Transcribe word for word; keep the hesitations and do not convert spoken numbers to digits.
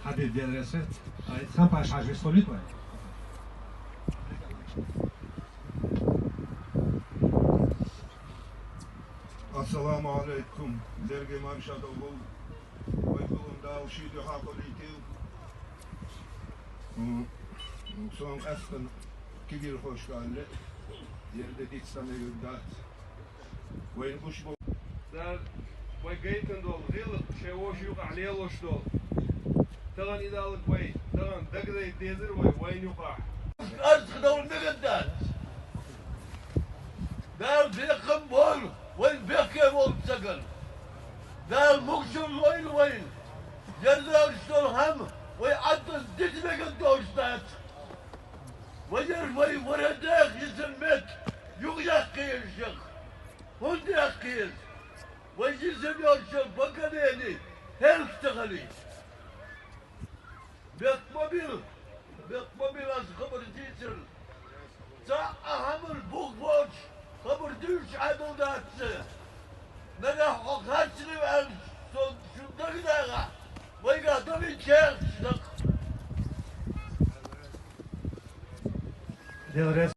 Хьабиб, Дела реза хилва. Ай, Ханпаш-Хьаьжа вистхулийта вай. Ассаламу Ӏалайкум. Дерриге марша довла вай хьуна, Дала ший дуьхьа къобал дойла. М, сона къаьстина кегийрхошка аьлла, ер де диц ца мегаш дац. Вайна гуш бу. Дала вай гайтина долу гӀиллакх шайн вовшийн юкъахь лелош долу. Тахана и даллаг вай, тахана дагадайта дезара вай, вайна юкъахь. Арцах довла мегар дац. Дала бекхам бойла вайна бехке волчу стагана. Дала могушалла лойла вайна. Ярзаллаш долу хӀама вай Ӏаддаза дита мегар долуш дац. Вай яра вай вара деха йисина метта юха яккхийла шех. ХӀунда яккхийла? Вай йисина йолчу поколени хӀаллакьца хилийта. Бехк ма била, бехк ма била аса хабар дийцар. Цхьа а хӀаман бух боцуш хабар дуьйцуш Ӏадал дац сан. Нагахь хьо харцлуьйла аьлча, со шуна дагадагӀахь, вайгахь дан вичча кхача дакъа. Дела реза